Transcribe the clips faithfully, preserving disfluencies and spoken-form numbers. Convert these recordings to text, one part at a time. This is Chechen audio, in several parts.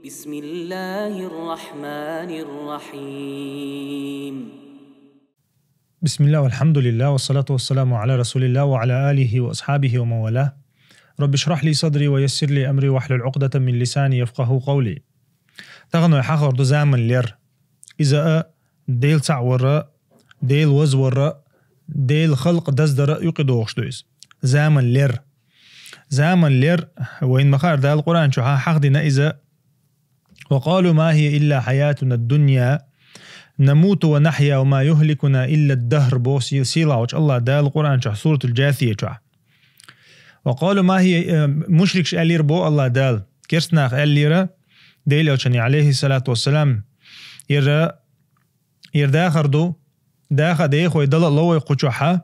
بسم الله الرحمن الرحيم. بسم الله والحمد لله والصلاة والسلام على رسول الله وعلى آله وأصحابه ومن والاه. رب اشرح لي صدري ويسر لي أمري واحلل عقدة من لساني يفقهوا قولي. Тахан вай хьахор ду заман лер. Иза а Дел цаӀ вара, Дел ваз вара, Дел халкъ даздара юкъе дохуш ду иза. Заман лер. Заман лер, вайн махар Дала Къуръан чу хьа-, хьахдина иза. وقالوا ما هي إلا حياتنا الدنيا نموت ونحيا وما يهلكنا إلا الدهر, бо си-, сила уч Аллах Дала Къуръан чу, Суратул Джасия чу. وقالوا ما هي, э, мушрикш аьллера бо Аллах Дала. Керстанах аьллера, Дел Элчани, алейхи салату вассалам, ира, ира дахар ду, даха дехой дала ловой кхучу хьа.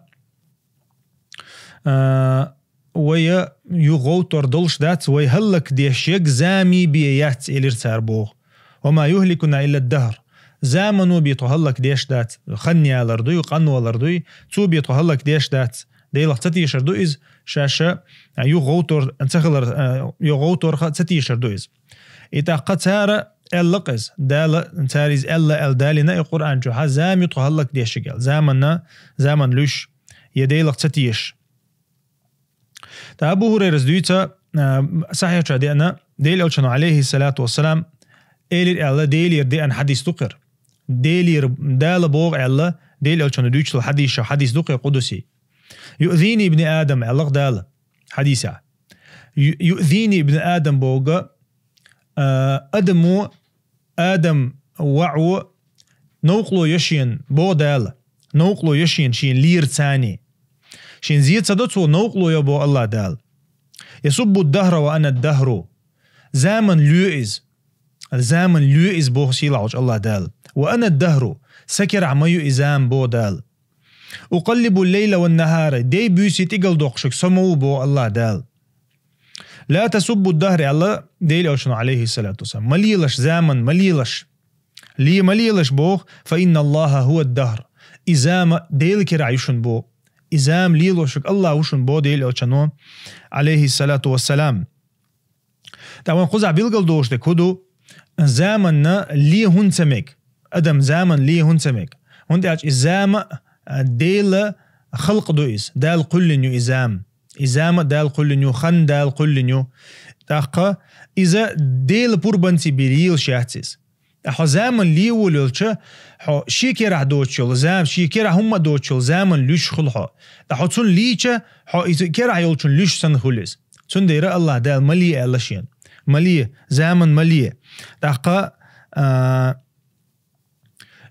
А, вая ю гъовтор долуш дац, вай хӀаллак деш эг зами бе яц, элир цар боху. وما يهلكنا إلا الدهر. Замано бе тхо хӀаллак деш дац, хан ялар дуй, къанвалар дуй, цо бе тхо хӀаллак деш дац. Делах ца тешар ду иза, шаша, а, ю гъовтор ца хилар, а, ю гъовторха ца тешар ду иза. И тӀаккха цара аьлла къиза, Дала, цара иза аьлла аьл далина и Къуръан чу, хьа зами тхо хӀаллак деш эг аьл. Заманна, заман луьш, я Делах ца тешаш. ТӀа Абу Хурайрас дуьйца, а, сахьихь чу деана, Дел Элчано, алейхи салату вассалам, элир аьлла, Делера деана хьадис ду кхир. Делера, Дала боху аьлла, Дел Элчано дуьйцуш хьадис ша, хьадис ду кхир къудуси. يؤذيني ابن آدم, аьлла Дала хьадиса. Ю-, يؤذيني ابن آدم боху, а, адамо, Адам ваӀо, новкъало йо шена, бо Дала. Новкъало йо шена, шена лер цани. Шена зе ца до цо, новкъало йо бо Аллах Дала. يسب الدهر وأنا الدهر. Заман луьй иза. Заман луьй иза боху сийлахь волчу Аллах Дала. وأنا الدهر. Са керахь ма ю и зама бо Дала. أقلب الليل والنهار. Дей буьйси тӀигал доккхушиг со ма ву бо Аллах Дала. لا تسبوا الدهر, аьлла Дела Элчано, алейхи салату вассалам. Ма лелаш заман, ма лелаш. Ле ма лелаш боху, فإن الله هو الدهر. И зама Дела керахь ю шун бо. И зама лелошиг Аллах ву шун бо Дела Элчано, алейхи салату вассалам. ТӀаккха вайн кхузахь билгал долуш дерг хӀун ду? Заманна ле хӀунда ца мег? Адам заман ле хӀунда ца мег? ХӀунда аьлча и зама а, Дела халкъ ду иза. Дала кхуьллина ю и зама. И зама Дала кхуьллина ю, хан Дала кхуьллина ю. ТӀаккха иза Дела пурбанций бен лелаш яц иза. Ткъа хьо заман ле волуьлча, хьо шен керахь доцуш йолу зама, шен керахь хӀумма доцуш йолу заман луьш хуьлу хьо. Ткъа хьо цунна лийча, хьо иза керахь йолчун луьш санна хуьлу иза. Цундела Аллах Дала ма ле аьлла шена. Ма ле, заман ма ле. ТӀаккха, а,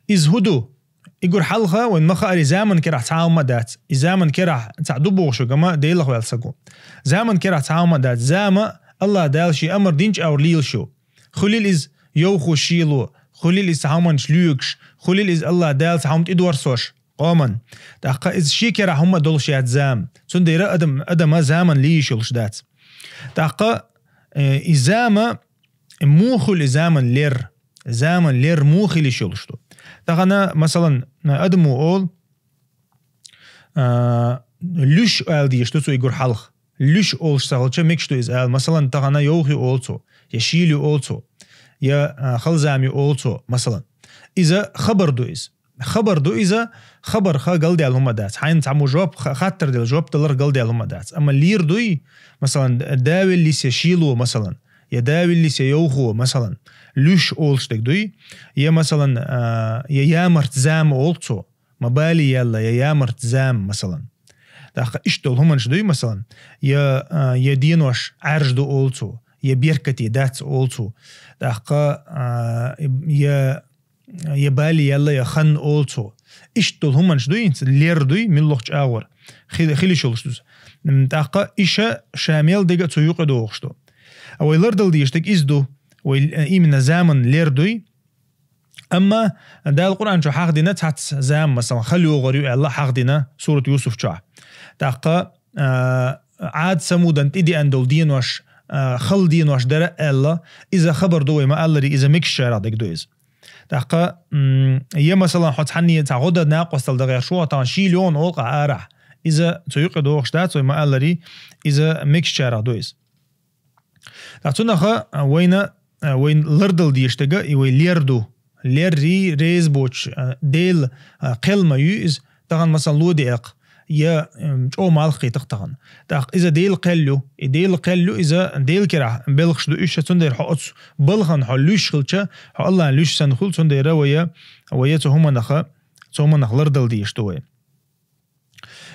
иза хӀун ду? И гур хьалха вайн ма хаари заман керахь цхьа хӀумма а дац. И заман керахь цхьаъ ду бохуш верг ма Делах ваьлла саг ву. Заман керахь цхьа хӀумма а дац. Зама Аллах Дала шен амар динчу агӀор лелаш ю. Хуьлийла иза йовхо шело, хуьлийла иза цхьа хӀуманаш лоьгуш, хуьлийла иза Аллах Дала цхьа хӀума тӀедорсош къоман. ТӀаккха иза шен керахь хӀумма а долуш яц зама. Цундела адам, адама заман ле йиш йолуш дац. ТӀаккха, э, и зама, э, муха хуьлу и заман лер? Заман лер муха хила йиш йолуш ду? Тахана, масалан, адамо олу, а, луьш ала дезаш ду цу и гур хьалха. Луьш олуш ца хилча, мегаш ду иза ала. Масалан, тахана йовха ю олу цо, я шийла ю олу цо, я, а, хала зама ю олу цо, масалан. Иза хабар ду иза. Хабар ду иза, хабарха галдаьлла хӀума дац. Хьайна цхьаммо жоп, ха-, хаттар делла жоп даларх галдаьлла хӀума дац. Амма лер дуй, масалан, да веллис я шийла ву, масалан, я да веллис я йовха ву, масалан, луьш олуш дерг дуй, я, масалан, а, я ямарт зама олу цо, ма бале яьлла, я ямарт зама, масалан. ТӀаккха иштта долу хӀуманаш дуй, масалан, я, а, я денош Ӏаьржа ду олу цо, я беркате дац олу цо. ТӀаккха, а, я я бале яьлла, я хан олу цо. Иштта долу хӀуманаш дуй, лер дуй, муьлххачу агӀор хи-, хила йиш йолуш ду иза. М, тӀаккха иша ша мел дега а цу юкъа дохуш ду. А вай лардала дезаш дерг иза ду, вай, э, именно заман лер дуй. Амма Дала Къуръан чу хьахдина цхьацца зама, масалан, хала йогӀур ю аьлла хьахдина сурат Юсуф чохь. ТӀаккха, а, Ӏад Самудан тӀедеана долу денош, а, хала денош дара аьлла, иза хабар ду вай ма-алларе, иза мегаш чарах дерг ду иза. ТӀаккха, м, я, масалан, хьо цхьанне цхьа гӀо дан накъостал дан гӀерташ ву хьо, тахана шийла йогӀу олу-кх ахь арахь. Иза цу юкъа дохуш дац вай ма-алларе, иза мегаш чарах ду иза. ТӀаккха цунах вайна а, вайна лардала дезаш дерг, и вай лер ду. Леррий, реза боацаш, а, Даьла, а, кхел ма ю из, тахан, масала, ло деаккха, е, м, чӀогӀа малх кхетакх тахан. ТӀаккха из Даьла кхел ю, и Даьла кхел ю, из Даьла кара белхаш ду уж, цундела хьо оцу балхана хьо луьйш хилча, хьо АллахӀана луьйш санна хул, цундела вай, вай цу хӀуманах, цу хӀуманах лардала дезаш ду вай.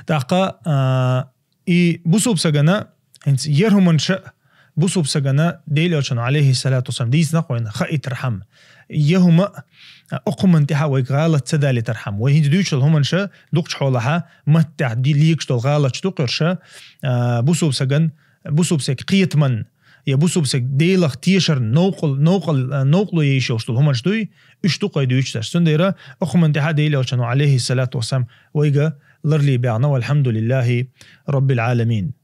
ТӀаккха, а, и бусалба сагана, хӀинца ер хӀуманаш а бусалба сагана Даьла Элчано, Ӏалайхиссалату вассалам, дийцинарг вайна хаийтархьама. Ер хӀума а, а, укх хӀуманна тӀехьа вайга гӀалат ца далийтархьама. Вай хӀинца дуьйцуш долу хӀуманаш а дукхачу хьолахьа, маттехь ди-, легаш долу гӀалаташ ду кхуьрш а, а, бусалба саган, бусалба саг кхетаман, я бусалба саг Делах тешар новкъал-, новкъал-, а, новкъарло еш йолуш долу хӀуманаш дуй, уьш ду кхой дуьйцуш дерш. Цундела укх хӀуманна тӀехьа Даьла Элчано, Ӏалайхиссалату вассалам, вайга ларлий баьхна, валхьамдулиллахӀи Роббил Ӏаламин.